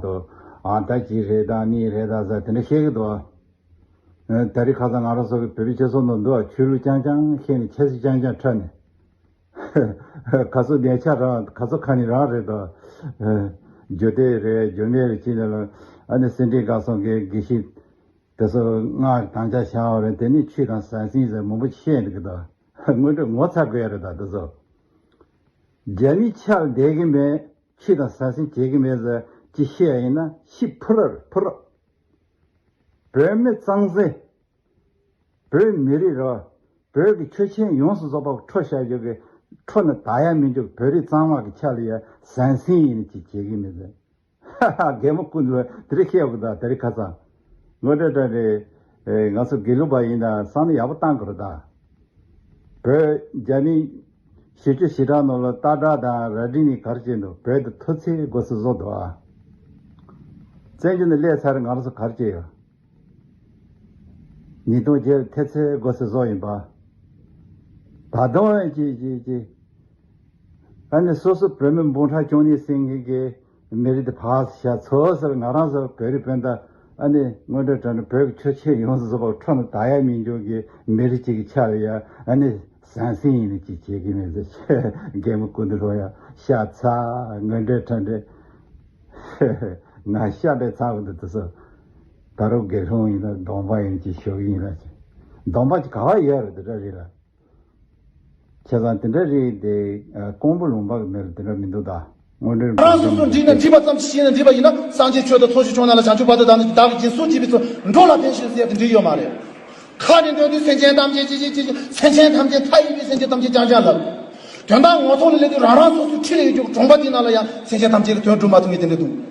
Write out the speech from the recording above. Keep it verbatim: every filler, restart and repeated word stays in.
འདུག་ཨ་ད་ཅི་རེད་ད་ནི་རེད་ད་ཟེར་དེ་འདྲ་བཤད་གི་འདུག་ཨ། ད་རེས་ཁ་སང་ང་རང་ཚོ་གི་བོད་པའི་སྤྱི་ཚོགས་ནང་འདུག་ཆོས་ལུགས་རྐྱང་རྐྱང་བཤད་ནས་ཆབ་སྲིད་རྐྱང་རྐྱང་ཁྲབ་ནས། ག་ཚོད་ཉེ་ཆར་རང་ག་ཚོད་ཁ་ནས་རང་རེད་དོ། རྒྱུ་དེ་རེད་རྒྱུ་མེད་རེད་ཅི་ནས་ལ་ཨ་ནི་སེ་འབྲས་དགའ་གསུམ་གྱི་དགེ་བཤེས་དེ་ཚོ་སྔགས་དམ་བཅའ་བྱ་བ་རེད། དེ་ནི་ཆོས་དང་ཟང་ཟིང་ཟེར་མང་པོ་བཤད་འདུག་གི་དོ། དངོས་འབྲེལ་ངོ་ཚ་དགོས་ཡ་རེད་ད་དེ་ཚོ། རྒྱ་མིའི་ཕྱག་བསྡད་གི་མེད། ཆོས་དང་ཟང་ཟིང་བྱེད་གི་མེད་ཟེར་ཅི་བཤད་ཡིན་ན་ཤི་ཕུ་ར་རེད་ཕུ་ར། བོད་མི་གཙང་སེ། བོད་མི་རིགས་ར། བོད་ཀྱི་ཆོས་ཆེན་ཡོངས་སུ་རྫོགས་པ་འཕྲོ་བཞག་རྒྱུ་གི་འཕྲོ་ནི་དག་ཡ་མི་འཇུག་བོད་རིགས་གཙང་མ་གི་ཆ་ལ་ཡ་ཟང་ཟིང་ཡིན་ཅིག་བྱེད་གི་མི་ཟེར། ཧ་ཧ་རྒན་མོ་ཀུན་ཏུ་དེ་རིགས་བཤད་དགོས་ད་དེ་རིགས་ཁ་ཚང་། དངོས་འབྲེལ་དྲ་རེད། ང་ཚོ་དགེ་ལུགས་པ་ཡིན་ད་བསམ་བློ་ཡག་པོ་བཏང་དགོས་རེད་ད། བོད་རྒྱ་མི་བཞི་བཅུ་ཞེ་གྲངས་ནང་ལ་སྟག་བྲག་དང་རྭ་སྒྲེང་ནས་ག་རེ་བྱས་འདུག་བོད་དུ་མཐོ་ཚད་སྒོ་ཕྱེ་བཟོ་འདུག་ཨ། བཙན་བྱོལ་ནས་སླེབས་ཚར་ང་རང་ཚོ་ག་རེ་བྱས་ཡོད། ཉིས་སྟོང་བརྒྱད་ལ་མཐོ་ཚད་སྒོ་ཕྱེ་བཟོ་ཡིན་པ། ད་དུང་ཅི་ཅི་ཅི། ཨ་ནི་སོ་སོ་བོད་མི་འབུམ་ཕྲག་བཅུ་གཉིས་ཟིན་མཁན་གྱི་མི་རིགས་དེ་ཕར་བཞག་ཚོ་ཟེར་ང་རང་ཚོ་བོད་རིགས་སྤུན་ཟླ་ཨ་ནི་དངོས་འབྲེལ་དྲ་འབྲེལ་བོད་ཀྱི་ཆོས་ཆེན་ཡོངས་སུ་རྫོགས་པ་འཕྲོ་ནི་དག་ཡ་མི་འཇུག་གི་མི་རིགས་གཅིག་གི་ཆ་ལ་ཡ་ཨ་ནི་ཟང་ཟིང་ཡིན་ནི་ཅིག་བྱེད་ཀྱི་མེད་ཟེར། རྒན་མོ་ཀུན་ཏུ་རོ་ཡ་ཤ་ཚ་དངོས་འབྲེལ་དྲ་འབྲེལ། ང་ཤ་འདྲེ་ཚ་བ་འདི་དུ་སོ། ད་རུང་དགེ་སློང་ཡིན་ན་སྡོམ་པ་ཡིན་ཅིག་ཞུ་གི་ཡིན་ལ་ཅིག་སྡོམ་པ་ཅིག་ག་བ་ཡོད་རེད་དེ་འདྲ་རེད་ལ། བྱས་ཙང་དེ་འདྲ་རེད་དེ། ཀོང་པོ་ལུང་པ་གི་མེ་ལ་དེ་འདྲ་མི་འདུག་ད། དངོས་འབྲེལ་རང་སོ་སོར་འདྲིས་ན་འདྲིས་པ་ཙམ་ཞིག་ཤེས་ན་འདྲིས་པ་ཡིན་ན་སངས་རྒྱས་ཆོས་དང་ཚོགས་ཞིང་སྐྱོང་ན་ལ་བྱང་ཆུབ་བར་དུ་བདག་ནི་བདག་གི་རྗེས་སུ་བྱེད་པའི་ཚུལ་འགྲོ་ལ་ཕན་ཞིང་ཟེར་ཡ་དེ་འདྲ་ཡོད་མ་རེད། ཁ་ནས་འདོན་དུས་སེམས་ཅན་ཐམས་ཅད་ཅི་ཅི་ཅི་ཅི་སེམས་ཅན་ཐམས་ཅད་མཐའ་ཡས་པའི་སེམས་ཅན་ཐམས་ཅད་ཀྱང་ཀྱང་ལབ། དོན་དག་ངོ་ཐོག་ལ་སླེབས་དུས་རང་རང་སོ་སོའི་འཁྲིས་ལ་ཡོད་རྒྱུ་གྲོང་པ་དེ་ནང་ལ་ཡང་སེམས་ཅན་ཐམས་ཅད་ཀྱི་དོན་སྒྲུབ་མ་ཐུབ་མཁན་དེ་འདྲ་འདུག